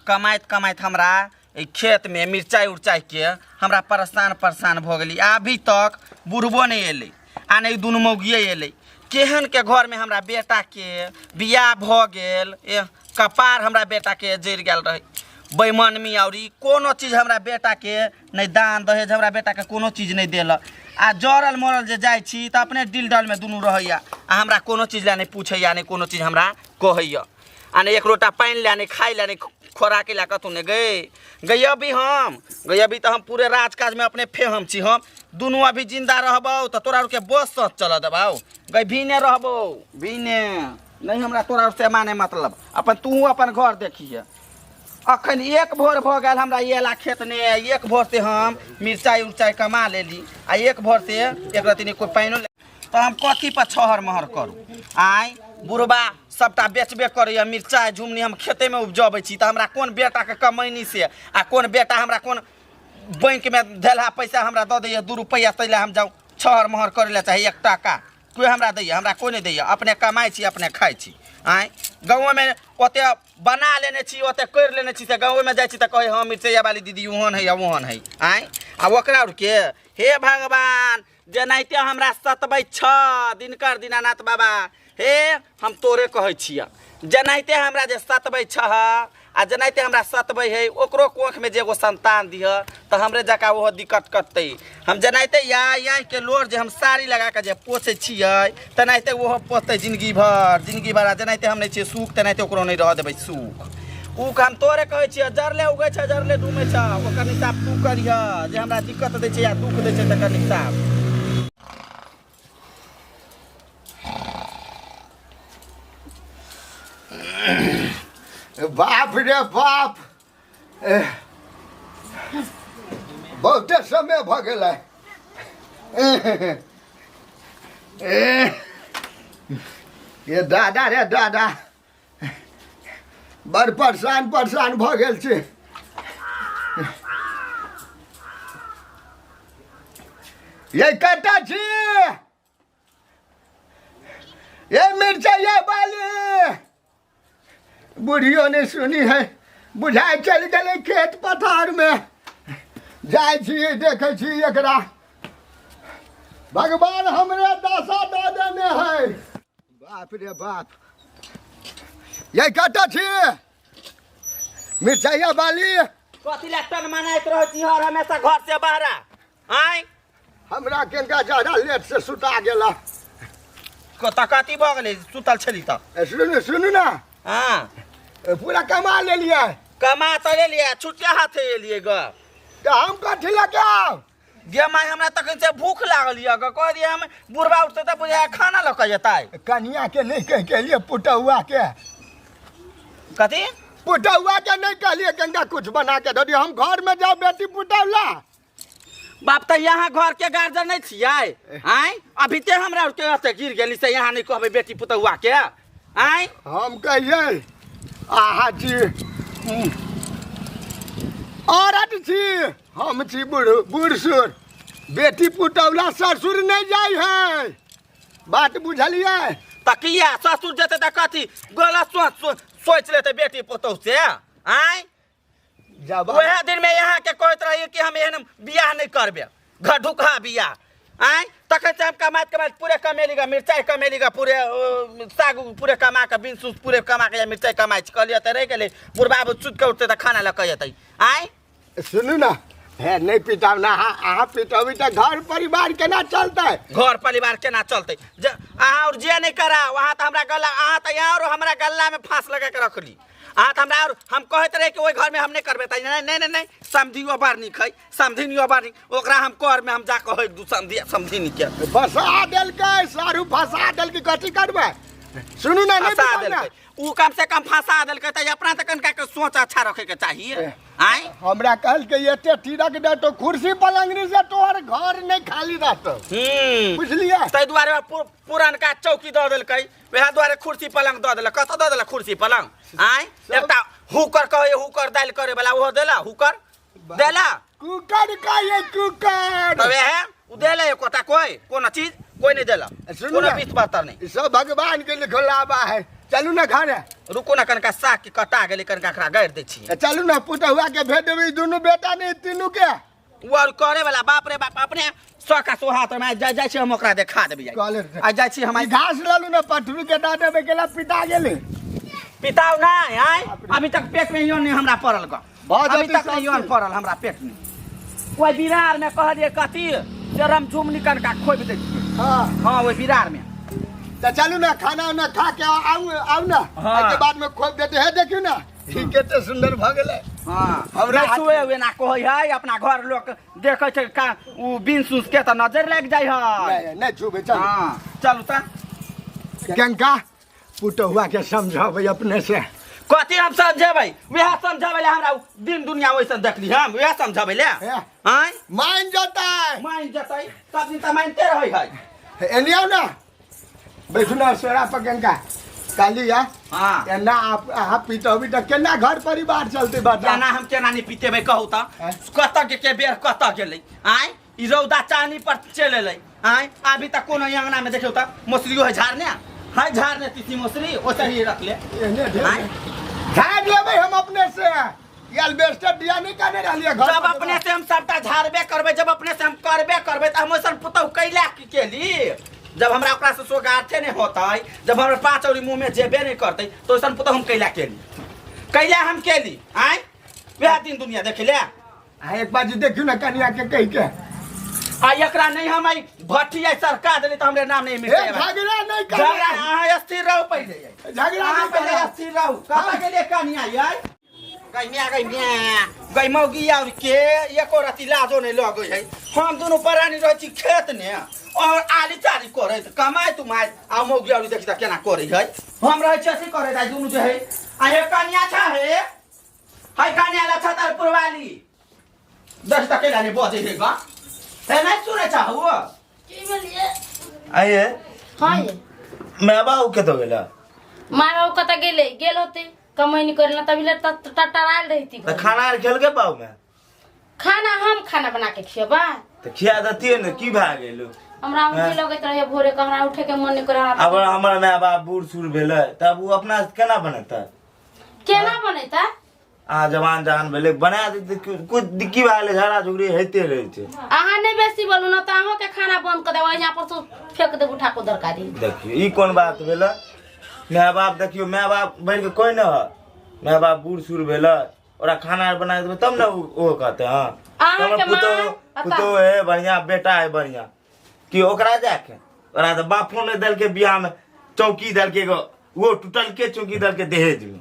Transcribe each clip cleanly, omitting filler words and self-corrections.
कमाइत कमाइत हमरा एहि खेतमे मिरचाइ उरचाइके हमरा परेशान परेशान भऽ गेली। अभी तक बुढ़बो नहि अयलै आ नहि दुनू मौगिए अयलै। केहन के घरमे हमरा बेटाके बियाह भऽ गेल, ए कपार हमरा बेटाके जरि गेल रहै। बेईमानमी और ई कोनो चीज हमरा बेटाके नहि, दान दहेज हमरा बेटाके कोनो चीज नहि देलक। आ जरल मरल जे जाइ छी तऽ अपने डिल डलमे दुनू रहैया आ हमरा कोनो चीज लए नहि पूछैया, नहि कोनो चीज हमरा कहैया आ नहि एक लोटा पानि लए, नहि खाइ लए, नहि खोराकी लए कतहु नहि। गै गै अभी हम गै अभी तऽ हम पूरे राजकाजमे अपने फेहम छी। हम दुनू अभी जिन्दा रहबौ तऽ तोरा आरके बस सच चलऽ देबौ। गै भीने रहबौ भीने नहीं, हमरा तोरा से माने मतलब अपन तू अपन घर देखिए। अखन एक भोर भऽ गेल हमरा एला खेत ने, एक भोर से हम मिरचाइ उरचाइ कमा लेली आ एक भोर से एक रति नहि कोइ पानिओ तऽ हम कथी पर छहर महर करू? आँय बुढ़बा सबटा बेचबे करैए मिरचाइ झुमनी, हम खेतेमे उपजबै छी तऽ हमरा कोन बेटाके कमैनी से आ कोन बेटा हमरा कोन बैंकमे धेलहा पैसा हमरा दऽ दैए 2 रुपैआ, ताहि लए हम जाउ छहर महर करै लए चाही 1 टाका कोइ हमरा दैए? हमरा कोइ नहि दैए, अपने कमाइ छी अपने खाइ छी। आँय गाँवमे ओते बना लेने छी ओते करि लेने छी से गाँवमे जाइ छी तऽ कहै हँ मिरचैया वाली दीदी ओहन है ओहन है। आँय आ ओकरा आरके हे भगवान जेनाहिते हमरा सतबै छ दिनकर दीनानाथ बाबा, हे हम तोरे कहै छियै जेनाहिते हमरा जे सतबै छह आ जेनाहिते हमरा सतबै है ओकरो कोखमे जे एगो संतान दिह तऽ हमरे जकाँ ओहो दिक्कत कटतै। हम जेनाहिते या के लोर जे हम साड़ी लगा कऽ जे पोछै छियै तेनाहिते ओहो पोछतै जिंदगी भर जिंदगी भर। आ जेनाहिते हम नहि छियै सुख तेनाहिते ओकरो नहि रहऽ देबै सुख। ओ हम तोरे कहै छियै जरले उगै छै जरले डूमै छै, ओकर हिसाब तू करिह जे हमरा दिक्कत दै छै या दुख दै छै तकर हिसाब। बाप रे बाप, बहुते समय भऽ गेलै। ये दादा रे दादा, बड़ परेशान परेशान भऽ गेल छी। ये कतऽ छी ये मिरचाइया बाली? बुढ़ियो नहि सुनी है, बुझाइ चलि गेलै खेत पथारमे। जाइ छी देखै छी एकरा, भगवान हमरे दशा दऽ देने है। बाप रे बाप, ये कतऽ छी मिरचाइया बाली? कथी लए टन मनाइत रहै छी हर हमेशा घर से बाहर? आँय हमरा केनका ज्यादा लेट से सुता गेला। कतऽ कथी भऽ गेलै सुतल छली तऽ? सुनू सुनू ना। हाँ पूरा कमा लेलियै। कमा तऽ लेलियै, छुट्टिया हाथे एलियै ग। तऽ हम कथी लऽ के आउ? गे माय, हमरा तखन से भूख लागल यऽ ग, कह दियै हम बुढ़बा उठतै तऽ बुझाय खाना लऽ कऽ जेतै। कनिया के नहि कहि के एलियै, पुतहुआ के। कथी? पुतहुआ के नहि कहलियै कनिका कुछ बना के दऽ दियौ, हम घर में जाउ बेटी पुतहुला। बाप तऽ यहाँ घर के गार्जियन नहीं छियै? आँय अभी ते हमरा आर के एते गिर गेली से यहाँ नहीं कहबै बेटी पुतहुआ के? आँय हम कहियै अहाँ छी औरत छी, हम छी बूढ़ बूढ़ सूढ़, बेटी पुतौला ससुर नहीं जाइ है, बात बुझलियै? तऽ किया ससुर जेतै तऽ कथी गलत सोच सोचि लेतै बेटी पुतहु से? आँय वएह दिन में यहाँ के कहैत रहियै कि हम एहन बियाह नहीं करबे, घढुकहा बियाह। आँय तखन से हम कमाइत कमाइत पूरे कमेली ग, मिरचाइ कमेली ग, पूरे साग पूरे कमा कऽ, बीन्स उन्स पूरे कमा कऽ या मिरचाइ कमाइ छी। कहलियै तऽ रहि गेलै बुढ़बा सुति कऽ उठतै तऽ खाना लऽ कऽ एतै। आँय सुनू ना, हे नहीं पिटाउ ना, अहाँ पिटौबी तऽ घर परिवार केना चलतै? घर परिवार केना चलतै? जे अहाँ और जे नहीं कराउ, अहाँ तऽ हमरा गला, अहाँ तऽ यहाँ और हमरा गला में फांस लगा के रखली। अहाँ तऽ हमरा और हम कहैत रही कि ओहि घरमे हम नहि करबै तऽ नहीं नहीं नहीं नहीं, समधियो बड़ नीक है, समधिनियो बड़ नीक, ओकरा हम कर में हम जा कऽ दू समधि समधिनी के फंसा देलकै सारू, फंसा देलकै, कथी करबै? सुनू ना, नहीं फंसा पिटाउ ना। देलकै उ, कम से कम फंसा देलकै तऽ अपना तऽ कनिका के सोच अच्छा रखे के चाहिए। आँय हमरा कहलकै एते तिरक दे तो कुर्सी पलंगनी से तोहर घर नहीं खाली रहतौ। बुझलियै? ताहि दुआरे पुरनका चौकी दऽ देलकै, वएह दुआरे कुर्सी पलंग दऽ देलक। कतऽ दऽ देलक कुर्सी पलंग? आँय एकटा हुकर कहै, हुकर दालि करे वाला ओहो देला, हुकर देला, कुकर कहै, कुकर तऽ वएह उ देला एकोटा कोइ कोनो चीज कोइ नहि देला, सुनू कोनो ना। बीत बर्तन नहि। ई सब भगवान के लिखलावा है। चलू ने घरे। रुको ना, कनका साग के कटा गेलै, कनका एकरा गाड़ि दै छियै। तऽ चलू ने, पुतहुआ के भेज देबै, दुनू बेटा नहि तीनू के। ओ आर करे वाला, बाप रे बाप, अपने सका सोहात में जाइ जाइ छी, हम ओकरा देखा देबै। कहले रे। आ जाइ छी हम। ई घास ललू ने, पठरू के दऽ देबै, केला पिटा गेलै। पिताओ नहि आय, अभी तक पेट में यौन नहीं हमरा पड़ल ग। भऽ अभी जेतै तक नहीं सब यौन चीज। पड़ल हमरा पेट में। ओहि बिरार में कहलियै कथी से रमझुमनी कनका खोपि दै छियै। हाँ। हाँ, ओहि बिरार में। तऽ चलू ने, खाना उना खा के आउ, आउ ने। हाँ। एहिके बाद में खोपि देते है। देखियौ ने, ई कते सुन्दर भऽ गेलै। हाँ। हमरा नहि छुए हुए ना कहै है, अपना घर लोक देखै छै का उ बिन सुस के तऽ नजर लागि जाइ है। नहि नहि छुबै, चलू। हाँ, चलू तऽ। गंगा, पुतहुआ के समझाबै अपने से। कथी हम समझेबै? वएह समझाबै ले हमरा दिन दुनिया वैसन देखली हम, वएह समझाबै ले। हे। आँय? मान जेतै। मान जेतै, सब दिन तऽ मानिते रहै है। एने आउ ने, बैठू ने सोरा पर। गंगा, काली या हाँ। एना आप अहाँ पीटबी तऽ केना घर परिवार चलतै, बता? केना हम केना नहि पीतेबै कहू तऽ? आँय? कतऽ के बेर कतऽ गेलै? आँय, ई रौदा चानी पर चलि एलै। आँय, अभी तक कोनो अंगना में देखियौ तऽ मौसरियो है झाड़ने, है झाड़ने तीसी मौसरी ओतऽ ही रखले। एहने ढेर। आँय? झाड़ लेबै हम अपने से। ई अल्बेस्टर दिया नहीं कहने रहलियै घर जब पर। अपने से हम सबटा झाड़बे करबै, जब अपने से हम करबे करबै, तऽ हम ओइसन पुतहु कैला की केली? जब हमरा ओकरा से सोगार्थे नहीं होतै, जब हमरा पाँच औरी मुँह में जेबे नहीं करतै, तो ओइसन पुतहु हम कैला केली? कैला हम केली? आँय, वएह दिन दुनिया देखे ले। आ एक बार जे देखियौ ने कनिया के कहि के। आ एकरा नहीं हम आई भट्ठी आई सरका देली तऽ हमरे नाम नहीं ए मिलतै। झगड़ा नहीं झगड़ा करना। अहाँ स्थिर रहू पहिले। झगड़ा अहाँ नहीं पहिले करना। स्थिर रहू। कतऽ गेलियै कनिया यै? गई मिया, गई मिया, गई मौगी और के एको रति लाजो नहीं लगै है। हम दुनू प्राणी रहै छी खेत ने और आली चाली करैत कमाइ तुमाइ, आ मौगी और देखी तऽ केना करै है। हम रहै छी अथी करैत, आ दुनू जे है। आ हे कनिया छा, हे है कनिया ला छतरपुर वाली, दस तक केला नहीं बजै है गा। हे, नहीं सुनै चाहू? की भेलियै? आइए। हाँ ये। माय बाबू कतऽ गेला? माय बाबू कतऽ गेलै? गेल होते कमैनी करे ला, तभी ले टटरायल रहती। तऽ खाना आर खेलकै बाबू में? खाना हम खाना बना के खियबा? तऽ खिया देतियै ने, की भए गेल? हमरा उठे लगैत रहे भोरे के, हमरा उठे के मन नहीं करे हमरा। आब हमर माय बाप बूढ़ सूढ़ भेलै, तब ओ अपना से केना बनेतै? केना बनेता? अहाँ जवान जहान भेलै, बना देतै। कोइ की भए गेलै? झगड़ा झुगड़ी होइते रहै छै। अहाँ नहीं बेसी बोलू ना तऽ अहूँ के खाना बंद कर देब, यहाँ पर से फेंक देब उठा के तरकारी। देखियौ, ई कोन बात भेलै? माय बाप, देखियौ, माय बाप बढ़ि कऽ कोइ नहि है। माय बाप बूढ़ सूढ़ भेलै, ओकरा खाना आर बना देबै तब ने ओ कहतै हँ अहाँके हमर पुतोह माँ पुतोह है बढ़िआँ, बेटा है बढ़िआँ। कि ओकरा जाके ओकरा तऽ बापो नहि देलकै बियाहमे, चौकी देलकै एगो, ओ टूटलके चौकी देलकै दहेजमे।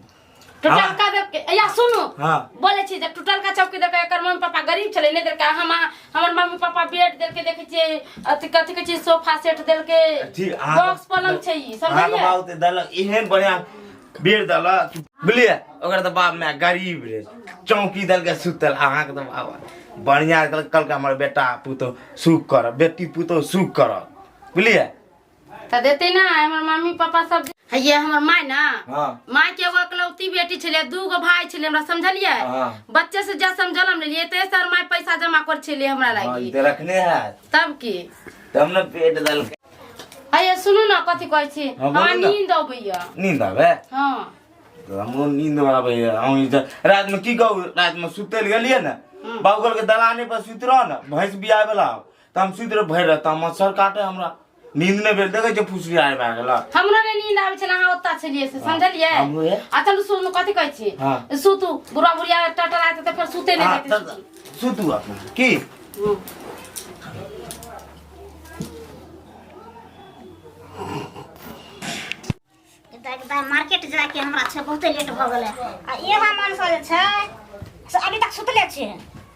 टूटलका देलकै। या सुनू। हाँ। बोले छी जे टूटलका चौकी देलकै, एकर मम्मी पापा गरीब छलै, नहि देलकै। हम हमर मम्मी पापा बेड देलकै, देखै छियै अथी कथी कहै छै, सोफा सेट देलकै। ठीक, अहाँ बॉक्स पलंग छै ई। अहाँके समझलियै? बाबू तऽ देलक, एहन बढ़िआँ बेर देलक, बुझलियै? ओकर तऽ बाप माय गरीब रहै, चौकी देलकै सुतल। अहाँके तऽ बाप बढ़िआँ कहलक, कहलकै हमर बेटा पुतोह सुख करब, बेटी पुतोह सुख करब, बुझलियै? तऽ देतै ना हमर मम्मी पापा सब। ये हमर माय ना, हाँ। माय के एगो इकलौती बेटी छलै, दू गो भाई छलै हमरा, समझलियै? हाँ। बच्चे से जा समझल हम लेलियै, ते सर my पैसा जमा कर छलै हमरा हाँ, लागी। ई तऽ रखने हैत। तब की? तब ने पेट देलकै। अये सुनू ना, कथी कहै छी? हाँ, बोलू हमरा ना। नींद अबैया। नींद आबै? हाँ। तऽ हमरो नींद आबैया। हम ई जे रातिमे की कहू, रातिमे सुतै लए गेलियै ने, बाबू कहलकै दलाने पर सुति रह ने, भैंस बियाय वाला हौ। तऽ हम सुति रह भरि राति, तऽ मच्छर काटे, हमरा नींद नहि भेल। देखै छियै फुसरी आर भए गेल। हमरो नहि नींद आबै छलै, अहाँ ओतऽ छलियै से, समझलियै? हमरो ये। आ चलू सुनू, कथी कहै छी? हाँ। सुतू, बुढ़ा बुढ़िया टटराते तऽ फेर सुते नहि हाँ, देतै। तऽ सुतू अपना की। हूँ। दाइ, मार्केट जाइके हमरा छै, बहुते लेट भऽ गेलै। आ इएह मनसा जे छै से अभी तक सुतले छै,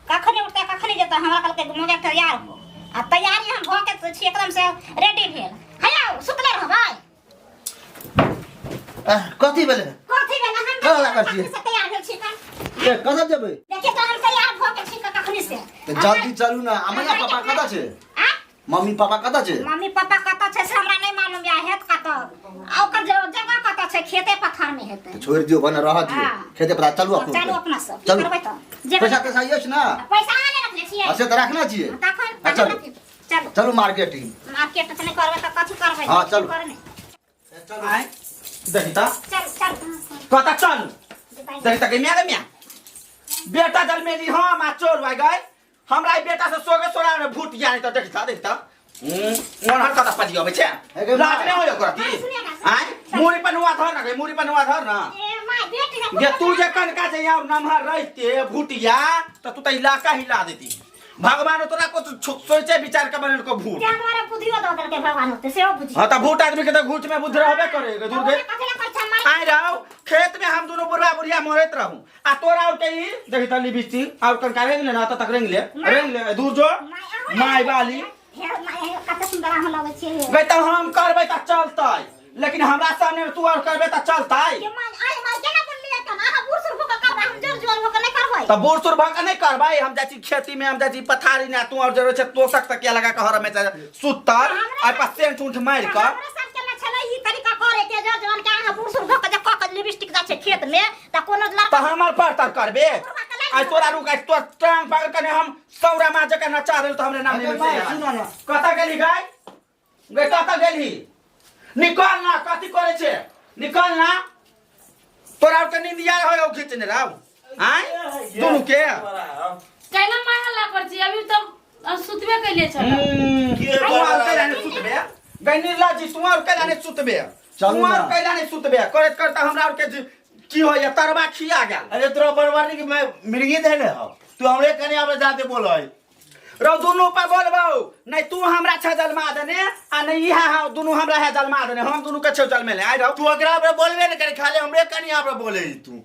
कखनी उठतै कखनी जेतै। हमरा कहलकै मम्मी तैयार हो, आ तैयारी हम भऽ के छी एकदम से रेडी भेल। हैया सुतले रहबै। आह, कथी भेलै? कथी भेलै? हम कहाँ लागल छियै? कखनी से तैयार भेल छी कन। ए, कतऽ जेबै? देखिए तऽ हम तैयार भऽ के छी कखनी से। तऽ जल्दी चलू ने। आ मैया पापा कतऽ छै? आ? मम्मी पापा कतऽ छै? मम्मी पापा कतऽ छै से हमरा नहि मालूम या हेत कतऽ, आ ओकर जगह कतऽ छै? खेते पथार में हेतै। तऽ छोड़ि दियौ, भने रहऽ दियौ। हाँ। खेते पथार चलू अपनो। चलू अपना सब की चलू। करबै तऽ जेबै। पैसा तैसा अछि ने? पैसा अहाँ नहि रखने छियै? हाँ, से तऽ रखने छियै। तखन हाँ, तखन चलू। चलू। चलू मार्केटिंग। मार्केट तऽ नहि करबै तऽ कथी करबै? हाँ, चलू। करबै। आँय, देखी त चल चल कता चल देखी त गई म्या गई म्या बेटा जन्मेली हम आ चोर भाइ गए हमरा ई बेटा से सोगे सोरा में भूत गया नहीं त देखी त देखी त ओनहर कता पजी अबै छै हे गे लाज नहि होय ओकरा की आय मुरी पर नुआ धर न गई मुरी पर नुआ धर न ए my बेटी का गे तू जे कनका जे यहाँ नमहर रहिते भूटिया त तू त इलाका हिला देती भगवान तोरा को सोचे विचार के बनेल को भूत ते हमारा बुद्धियो दऽ देलकै भगवान होते सेहो बुझी हाँ त भूत आदमी के त घूट में बुद्धि रहबे करे दूर गे कथी ला करै छै माय आइ रहो खेत में हम दोनों बुढ़वा बुढ़िया मरैत रहूं आ तोरा और के ई देखी त लिपस्टिक और कनका रेंग ले ना त तक रेंग ले रेंग ले दूर जो माय बाली हे my कते सुंदर अहाँ लगै छियै गई त हम करबै त चलतै लेकिन हमरा सामने में तू और करबै त चलतै के my I my केना बोललियै तन अहाँ बूढ़ सूढ़ भऽ कऽ करबै हम जोर जोर भऽ कऽ नहि करबै त बूढ़ सूढ़ भऽ के नहि करबै हम जाइ छी खेती में हम जाइ छी पथारी ने तू और जरूर छै तोसक तकिया लगा के हर में सुतल आ पर सेंट उंट मारि कऽ हमरा सबके ने छलै ई तरीका करे के जोर जवान के अहाँ बूढ़ सूढ़ भऽ कऽ जे कऽ कऽ लिपस्टिक जाइ छै खेत में तऽ कोनो त लड़का हमर पर तर करबे आइ तोरा रुक आइ तोर टांग पकड़ के हम सौरा माँ जकाँ नचा देल त हमरे नाम अरे माय, सुन न। कतऽ गेली गाय गे कतऽ गेली निकल ना कथी करे छे निकल ना तोरा और के नींद आय हो खींचने राव आय दुनू के केना माय हल्ला कर छी अभी तो सुतबे कैले छल तू और कैला ने सुतबे गई निर्ला जी तू और कैला ने सुतबे चलू तू और ना। कैला ने सुतबे करैत करैत हमरा और के की होइया तरबा खिया गेल अरे तोरा बरबादी के मैं मिर्गी देने हो तू हमरे कने आबे जाते बोलो है रौ दुनू पर बोलबौ नहीं तू हमरा छे जलमा देने आ नहीं इहा हाँ दुनू हमरा है जलमा देने हम दुनू के छे जलमेले आइ रौ तू ओकरा पर बोलबे ने करे खाली हमरे कने आबे बोले तू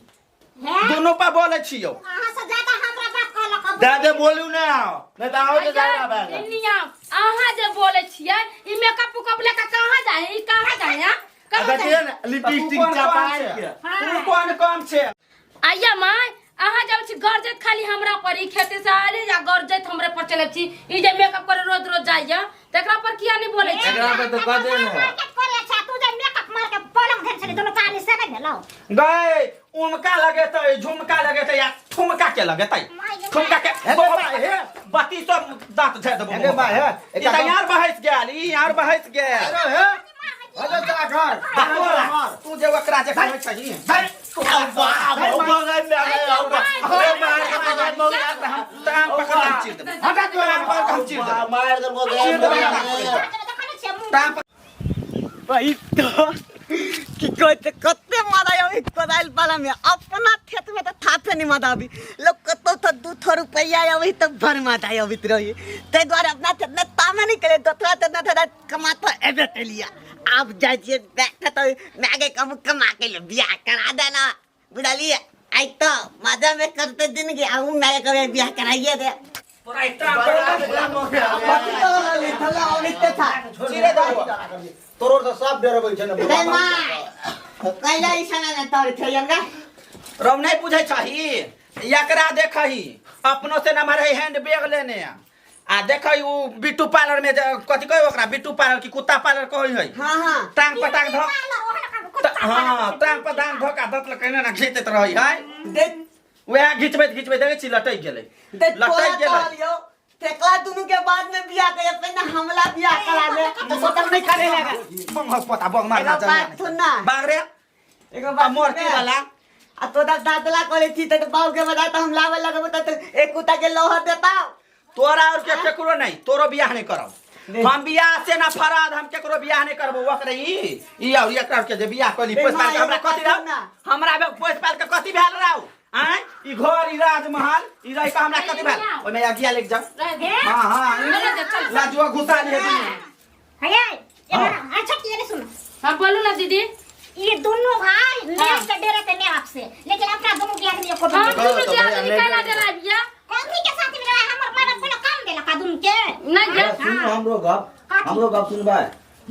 हे दुनू पर बोले छियौ अहाँ से ज्यादा हमरा बात कहलक दादे बोलू ना नहीं तो आओ के जाए आबे निया अहाँ जे बोले छियै ई मेकअप उकअप लेके कहाँ जाए ई कहाँ जाए हां कहाँ देखिए जाए ना तू लिपस्टिक कोन चापा काम छे तू कोन काम छे आइया माय अहाँ जब छी गरजत खाली हमरा पर ई खेते से आले या गरजत हमरे पर चले छी ई जे मेकअप करे रोज रोज जाइया तकरा पर किया नहीं बोले छी एकरा पर तो कह दे ना। मार्केट करे छै तू जे मेकअप मार के पलंग धेने छली दुनू पानी से नहि भेलौ गए उमका लगेतै झुमका लगेतै या ठुमका के लगेतै ठुमका के हे बा, हे। बत्ती सब दांत झाड़ देबो हे बा, हे। ई त यार बहस गेल ई यार बहस गेल अरे हे अरे चला घर तोरा तू जे ओकरा जे कहै छही टांग पकड़ के हम चीर देबो हटा तोरा टांग पकड़ के हम चीर देबो मार देबो चीर देबो देखै छियै मुँह टांग वही तो की कहते कते मजा आबी कोदारि पाला में अपना खेत में तो थाथे नहीं मजा आबी लोग कतो तो दू थो रुपया आबी तो भर मजा आबित रही ताहि दुआरे अपना खेत में तामे नहीं करे दोसरा खेत में थोड़ा कमातो एबे केलिया आब जाइ छियै बैठ तो माय कम कमा के ले बियाह करा देना बुझलियै आइ तो मजा में करते जिंदगी आऊ माय के बियाह कराइए दे तोरा टांग पकड़ के चीरे देबो तोरो से सब डरबै छै ने रे my कैला ई समय में तोर छै हमरा रौ नहीं बुझै छही एकरा देखही अपनो से नमहर है हैंड बैग लेने आ देखै उ बिट्टू पार्लर में कथी कहै ओकरा बिट्टू पार्लर की कुत्ता पार्लर कहै है हां हां टांग पटांग धो हाँ टांग पर दांग धोका दत ल कहिना ना घीचैत रहै है देख वएह घिचबैत घिचबैत देखै छी लटकि गेलै देख तोरा लटकि गेलै कहलियौ तेकरा दुनू के बाद में बियाह करे पहिने हमला बियाह करा ले मतलब नहीं करे लगा बंग पोता बंग मारना एगो बात सुन ना। बाग रे एगो बात मोरती सुन ना। वाला आ तोरा दादला करे छी त बाप के बता त हम लावे लगबो त एक कुत्ता के लोहा देता तोरा और के केकरो नहीं तोरो बियाह नहीं करब हम बियाह से ना फराद हम केकरो बियाह नहीं करबो ओकरे ई ई और एकरा के जे बियाह कली बे पैसा माय, के हमरा एगो कथी बात रहौ सुन ना। हमरा बे पैसा पाल के कथी भेल रहौ आँय ई घर ई राजमहल ई रह के हमरा कथी भेल ओइमे अगिया लेके जाओ रह दे हाँ हाँ चल, चल। लाजुआ घुसा लिए दुनू हे एना अच्छा की ने सुन हाँ बोलू ना दीदी ये दोनों भाई मैं से डरे थे मैं आपसे लेकिन अपना दोनों के आदमी को हम कथी दुनू के आदमी कैला डराबिया के साथ में रहे हमर माय बाप कोनो काम देला का दुनू के नहीं जा सुन हमरो गप हमरो गप सुनबै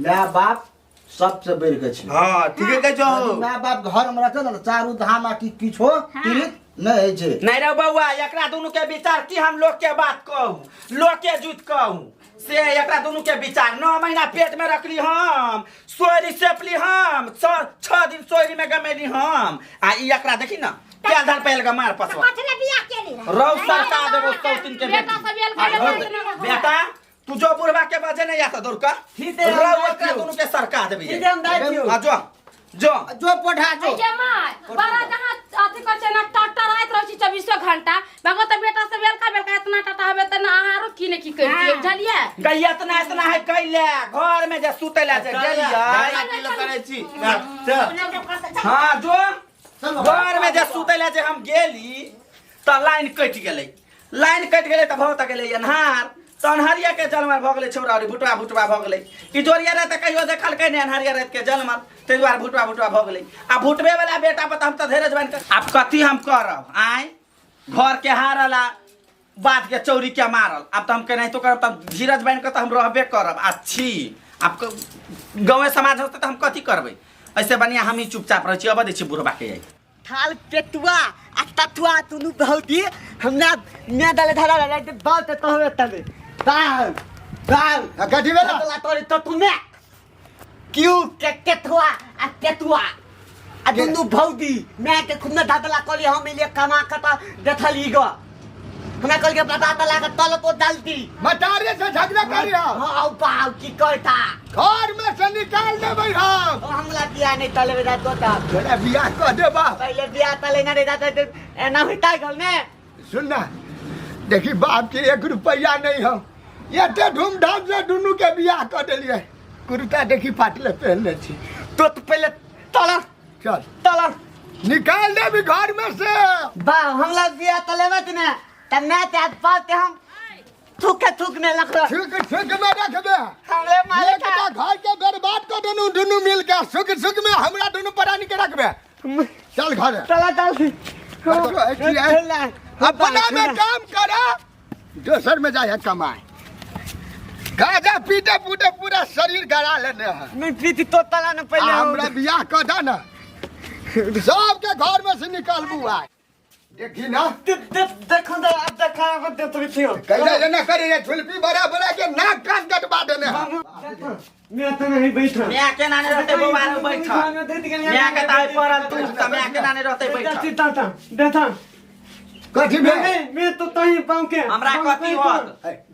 माय बाप सबसे बढ़ि के छै हाँ ठीके कहै छौ माय बाप घर में रहतै ने तऽ चारू धाम आ कि किछो तीर्थ नहि होइ छै नहीं रे बउआ एकरा दुनू के विचार की हम लोग के बात कहू लोग के जुत कहू से एकरा दुनू के विचार 9 महीना पेट में रखली हम सोरी सेपली हम 6 दिन सोरी में गमेली हम आ ई एकरा देखी ना तेल धान पहल के मार पसवा कथी ले बियाह केली रहे रौ सरका देबो सौतीन के बेटा बेटी सब एल आ के घर बेटा तू जो बुढ़वा के बजे नहीं आता दूर का ठीक है, रौ हम एकरा जाइत दुनू के सरका देबी ठीक है, हम जाइत छियौ। आ जो जो जो पढ़ा जो जे my बड़ा जहाँ अथी कर छै ना टटर आइत रहै छै चौबीसो घंटा भगवत बेटा से बेलका बेलका इतना टटा हवे त ना अहाँ आरो की ने की कर दिए बुझलिए गैया इतना इतना है कैले घर में जे सुतै ला जे गेलियै झगड़ा की लऽ करै छी चल हाँ जो घर में जे सुतै ला जे हम गेली त लाइन कटि गेलै लाइन कटि गेलै त भऽ त गेलै अन्हार त अन्हरिया के जलमल भऽ गेलै छौड़ा भुटवा भुटवा भऽ गेलै इजोरिया राति त कहियो देखलकै नहि अन्हरिया राति के जलमल ताहि दुआरे भुटवा भुटवा भऽ गेलै आ भुटबे वाला बेटा पर त हम त धीरज बान्हि कऽ आब कथी हम करब आँय घर के हारल आ बात के चौरी के मारल आब तऽ हम केनाहितो करब तब धीरज बान्हि कऽ तऽ हम रहबे करब आ छी आब गाँवे समाज होतै तऽ हम कथी करबै ऐसे बढ़िआँ हमही चुपचाप रहै छी अब दै छी बुढ़बा के आई थाल पेटुआ आ तथुआ दुनू भौजी हमरा मैं दले धरा रहे ते बाल ते तहवे तबे बाल बाल आ कथी भेला तला तोरी तो तुमे क्यों के केथुआ आ पेटुआ आ दुनू भौजी मैं के खुद न धदला कली हम इले कमा के त देखली ग हमरा कहल के बता तला के तल तो डालती मटारे से झगड़ा करी हम हां बाल की कहता घर में से निकाल देबै हम ओ हमरा बियाह नहीं तले दा तो ता तोरा बियाह कह देबा पहले बियाह तले ना रे दादा एना होता गल ने सुन ना देखी बाप के एक रुपया नहीं हम एते धूमधाम से दुनू के बियाह कऽ देलियै कुर्ता देखी फाटले पहनने छी तो तो पहले तला चल तला निकाल देबी घर में से बा हमला बियाह तले मत ने त मैं ते आज पाते हम थूक के थूक में लख सुख सुख में रखबे हमले मारे एकटा घर के बर्बाद कऽ देनु दुनू मिल के सुख सुख में हमरा दुनू प्राणी के रखबे चल घर तला तल अपना में काम करा दोसर में जाए कमाए गाजा पीटे पूटे पूरा शरीर गड़ा लेने है नहीं पीती तो तला न पहले आ हमरा बियाह कऽ दे ना सबके घर में से निकालबू आय देखी ना देखो तो अब देखा अब दे तो थियो कैला एना करे रे झुलपी बड़ा बड़ा के नाक कान कटवा देने है मैं तो नहीं बैठा माय के नाने रहते बौआ रे बैठल माय के ताय पड़ल तू त माय के नाने रहते बैठल देखा देखा कथी भेल मैं मैं तो तही पाऊं के हमरा कथी होत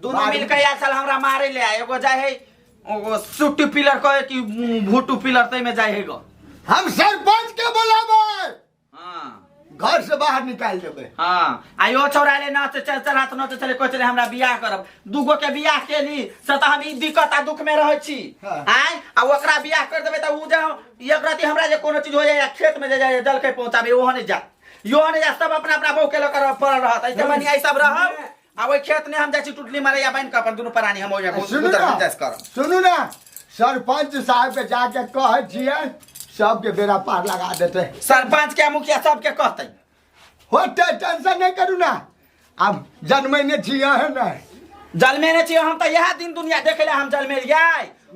दुनू मिल के आयल छल हमरा मारे ले एगो जाय है एगो सुट्टी पिलर कहे कि भूटू पिलर तै में जाय है गो हम सरपंच के बोलाबै हाँ घर से बाहर निकाल देबै हाँ आ यो छौड़ा ले नाच चल चल हाथ नाच चले कहै छलै हमरा बियाह करब दूगो के बियाह केली से तऽ हम ई दिक्कत आ दुख में रहै छी हाँ। आँय आ ओकरा बियाह कर देबै तऽ उ जे एक राति हमरा जे कोनो चीज हो जाए खेत में जे जाए जलखै पहुँचाबे ओहो नहि जा यो नहि जा सब अपना अपना बहू के लऽ कऽ पड़ल रहत ऐसे बढ़िया ई सब रहब आ ओहि खेत में हम जाइ छी टुटली मारे या बान्हि कऽ अपन दुनू प्राणी हम ओहि सुनू गुजर ना गुंजाइश करब सुनू ना सरपंच साहब के जाके कहै छियै सबके बेड़ा पार लगा देतै सरपंच के मुखिया सबके कहतै होते टेंशन नहीं करू ना आब जन्मैने छियै है ने जलमेने छियै हम तऽ इएह दिन दुनिया देखे ले हम जलमेलियै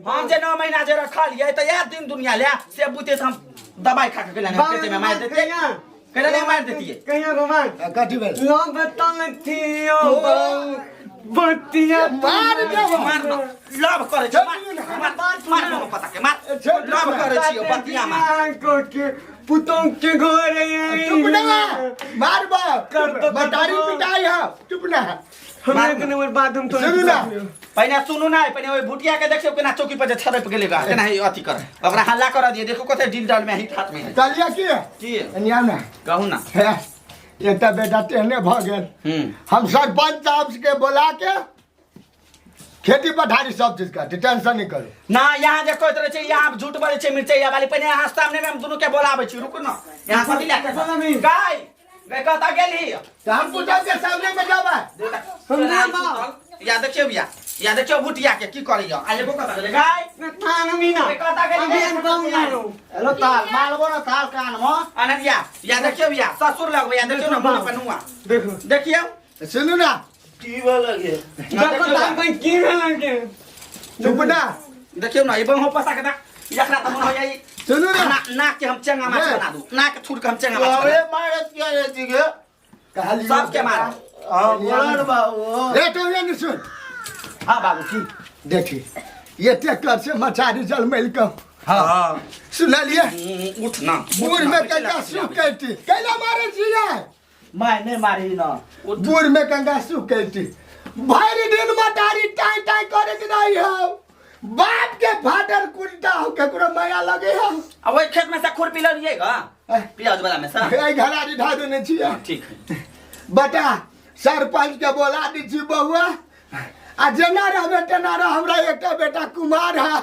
हम जे 9 महीना जे रखलियै तऽ इएह दिन दुनिया ले से बुझते हम दवाई खा के गेलै पेटे में मारि देतियै कैला नहीं मारि देतियै कहियो रोमान कथी भेल लो बतल थियो बतिया मार देबो मार न, लव करै छै मार मार मार मार पता के मार लव करै छियै बतिया मार को के पुतों के घरे आई चुप ना मार बाप कर दो, बतारी कर दो। पिटाई है चुप ना हमरा के नंबर बाद हम तो सुनू ना। पहिने सुनू ना पहिने ओहि भुटिया के देखियौ केना चौकी पर जे छड़पि गेलै गा केना ही अथी कर ओकरा हल्ला कर दियै देखू कते डील डाल में ही हाथ में है कहलियै की की एनिया ना कहू ना हे, एकटा बेटा तेहने भऽ गेल हम्म हम सरपंच साहब के बोला के खेती पथारी सब चीज करते टेंशन नहीं करू ना यहाँ जे कहैत रहै छै यहाँ झूठ बजै छै मिरचैया वाली पहिने यहाँ सामने में हम दुनू के बोलाबै छी रुकू ना यहाँ कथी लए के गाय गाय कतऽ गेली तऽ हम पूछब के सामने में जेबै या देखियौ भैया या देखियौ भुटिया के की करैया आ एगो कतऽ गेलै गाय थान मीना कतऽ गेली अभी हम गाँव ना रहूं हेलो ताल मालबो ना ताल कान में अनदिया या देखियौ भैया ससुर लग भैया देखियौ ना मुँह पर नुआ देखो देखियौ सुनू ना की भेल गे देखो तान कोई की भेल के चुप ना देखियौ ना ई बंहो पसा के देख एकरा तऽ मन होइया ई सुनू ना ना नाक के हम चेंगा माछ बना दू नाक के छूट के हम चेंगा माछ अबे बना दू। मारत किया रे छी गे कहलियै सबके मार हां बोला ने बाबू रे तो ये नहीं सुन हाँ बाबू की देखी एते कर से मचारी जल मिल के हां सुनलिए उठ ना बूढ़ में कंगा सुख कैती कैला मारे छियै मैं नहीं मारी ना बूढ़ में कंगा सुख कैती भरि दिन मटारी टाई टाई करैत रही हो बाप के फाटल कुर्ता हो केकरो माया लगे है। आ ओहि खेत में से खुरपी लऽ लियै गा प्याज वाला में से। एहि घरारी ढा देने छियै। ठीक है। बेटा सरपंच के बोला दी छी बउआ, आ जेना रहबे तेना रह, हमरा एकटा बेटा कुमार है,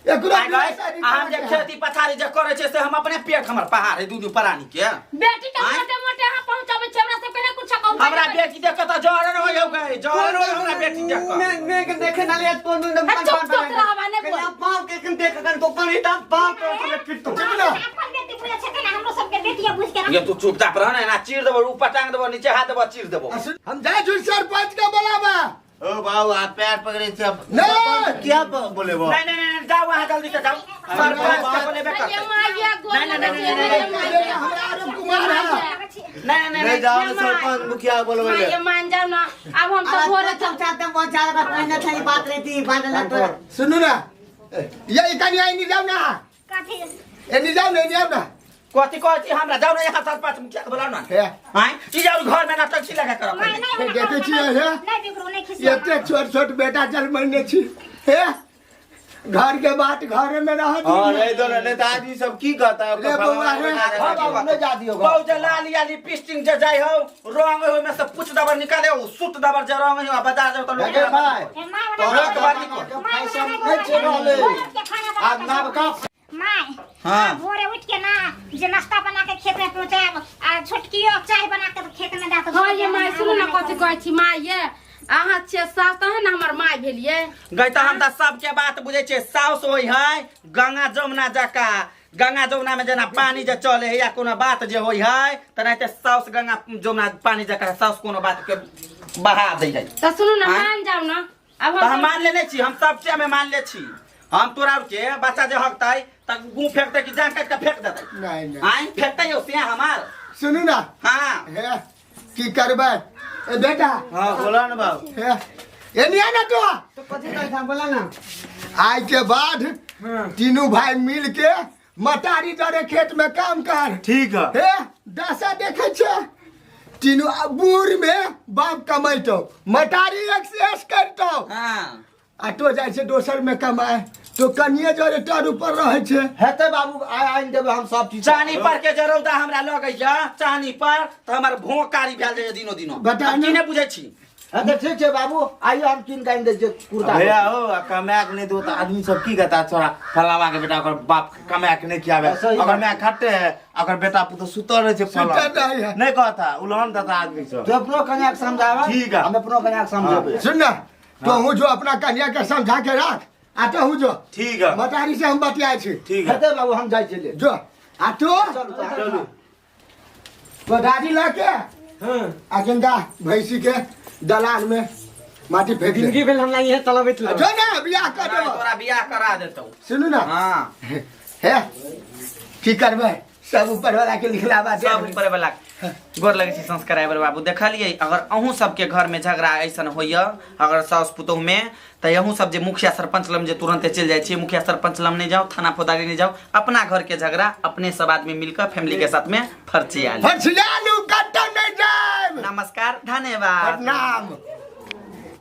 एकरो आइ बियाह गए, शादी आ हम जे करके है। खेती पथारी जे करै छै से हम अपने पेट हमर पहाड़ है दुनू प्राणी के। बेटी के आँय? मोटे मोटे अहाँ पहुँचाबै छी, हमरा सबके नहि कुछ कहू। हमरा बेटी देख के तऽ जरन होइ हौ गए, जरन होइ हमरा बेटी देख के। मैं के देखे ना ले तो नु हाँ, चुप चुप रहबा, नहीं बोल। पाँव के कन देख कन तो पानी ता पाँव तो तो फिर तो चुप ना। अपन बेटी बुझै छै ने, हमरो सबके बेटिया बुझ के रख। ये तू चुपचाप रह ना, एना चीर देबो, ऊपर टांग देबो, नीचे हाथ देबो, चीर देबो। आ सुन, हम जाइ छी सरपंच के बोलाबा। ओ बाबू आप पैर पकड़े छे अब। नहीं। क्या बोलेबो? नहीं नहीं नहीं जाओ वहाँ जल्दी से जाओ, सरपंच के बोलेबे ये करतै। माइया गोर नहीं, नहीं, लगै नहीं, छै, नहीं, ये नहीं, माइया। हमरा आरो कुमार है। नहीं नहीं नहीं जाओ ना सरपंच मुखिया बोलबे ले। माइया मान जाओ ना, अब हम सब भोरे सब चाहते हैं बहुत ज्यादा पहले थी बात रहती बात ना तो। सुनू ना, ये कनी आई नहीं जाओ ना, कथी? ए नहीं जाओ ना, नहीं जाओ ना। कथी कहै छी हमरा, जाओ ना यहाँ सरपंच मुखिया के बोलाउ ना। हे। आँय, ई जाओ घर में नाटक छी लगा कर। नहीं, नहीं, हे, देखै छियै, हे? नहीं बिगड़ू, नहीं खिसिया। एते छोट छोट बेटा जन्मने छी, हे घर के बात घर में रह दी। हां नहीं दो ना, नहीं तो आदमी सब की कहता है? रे बउआ, हे। हां बाबू नहीं जा दियो। बहु जे लाल या लिपस्टिक जे जाय हो रंग हो में से पूछ दबर निकाले हो सुत दबर जे रंग हो बाजार जाओ तो लोग हे भाई, हे, माय तोरा बना- तोरा के माय फैशन बना- नहीं छै रहले। भोरे उठ के खाना बना आब के नबका my, हाँ। भोरे उठ के ना जे नाश्ता बना के खेत में पहुंचायब, आ छोटकियो चाय बना के खेत में दे। हाँ ये माय सुनू ना, कथी कहै छी माय, ये अहाँ छियै सास तऽ है ना हमर माय भेलियै। गई तऽ हम तऽ सबके बात बुझै छियै। साउस होइ है गंगा जमुना जका, गंगा जमुना में जेना पानी जे चले है या कोनो बात जे होइ है तेनाहिते साउस गंगा जमुना पानी जका साउस कोनो बात के बहा दै है। तऽ सुनू ना, आँय? मान जाउ ना अब तऽ हम हम मान लेने छी, हम सबसे में मान ले छी। हम तोरा आर के बच्चा जे हकतै तऽ गुँ फेंकतै कि जान काटि के फेंक देतै? नहीं, नहीं। आँय फेंकतै यौ से हमार। सुनू ना। हाँ। हे की करबै ए बेटा? हां बोला ना बाबू। हे एनिया ना तो तो कथी कहै था बोला ना। आइ के बाद तीनू भाई मिल के मटारी दरे खेत में काम कर। ठीक है। हे दशा देखे छे, तीनू बूढ़ में बाप कमैतो, मटारी एक्सेस करतो। हाँ। आ तो जाइ छै दोसर में कमाए, तो कनिए जरे तर ऊपर रहै छै। हेतै बाबू, आइ आनि देबै हम सब चीज। चानी पर के जे रौदा हमरा लगैया चानी पर तऽ हमर भों कारी भेल जाइया दिनो दिनो। बता की ने। नहि बुझै छी? हाँ तो ठीक छै बाबू, आइयो हम कीन के आनि दै छियै कुर्ता। भैया हो, आ कमाए के नहीं दो तो आदमी सब की कहता, छोरा फलावा के बेटा ओकर बाप के कमाए के नहीं खियाबे, सही बात। अगर मैं खट्टे है अगर बेटा पुतो सुतल रहे छै फलावा। सुतल रहै है। नहीं कहता, उलहन देता आदमी सब। तू अपनो कन्या के समझावा, ठीक है। हम अपनो कन्या के समझेबै। सुन ना, तो हूँ जो अपना कन्या के समझा के राख, आ तो हूँ जो ठीक है। मटारी से हम बतियाए छी। ठीक है। हेतै बाबू, हम जाइ छियै। जो आ तो चलू, चलू। तो दादी लके आ गंगा भैंसी के दलान में माटी फेंक दे। जिंदगी भेल हमरा इहे चलबैत जो ना बियाह कर देबो। तोरा बियाह करा देतौ। सुनू ना। हाँ। हे की करबै, सब ऊपर वाला के लिखला बात। सब ऊपर वाला गोर लगे छी संस्कार बाबू। देखलियै अगर अहूँ सबके घर में झगड़ा ऐसन होइया अगर साउस पुतोह में, तऽ अहूँ सब जे मुखिया सरपंच लम जे तुरंते चलि जाइ छियै, मुखिया सरपंच लम नहीं जाओ, थाना फौजदारी नहीं जाओ, अपना घर के झगड़ा अपने सब आदमी मिलकर फैमिली के साथ में फर्चिया लू। फर्चिया लू, कतौ नहीं जाएब। नमस्कार, धन्यवाद। प्रणाम।